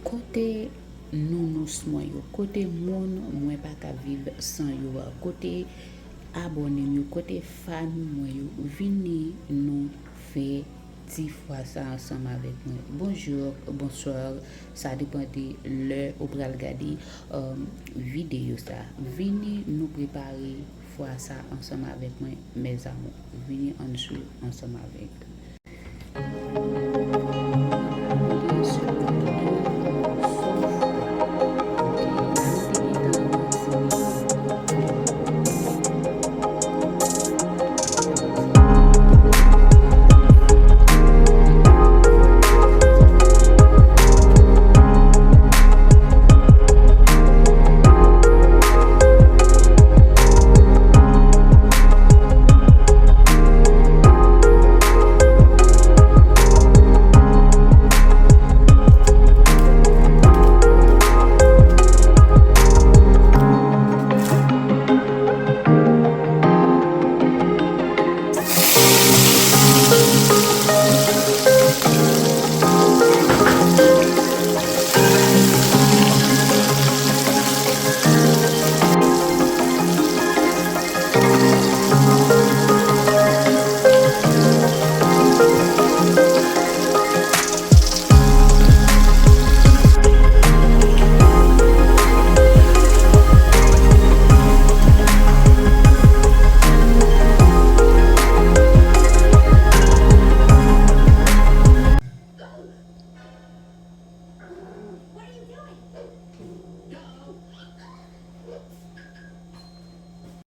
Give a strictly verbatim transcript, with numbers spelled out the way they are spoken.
Kote nounous mwen yo, kote moun mwen pa ka viv san yo a, kote abòne m yo, kote fan mwen yo, vini nou fè ti fwa sa ansanm avèk mwen. Bonjou, bonswa, sa depann de lè ou pral gade um, videyo sa. Vini nou prepare fwa sa ansanm avèk mwen, mes amours. Vini ann swiv ansanm avèk.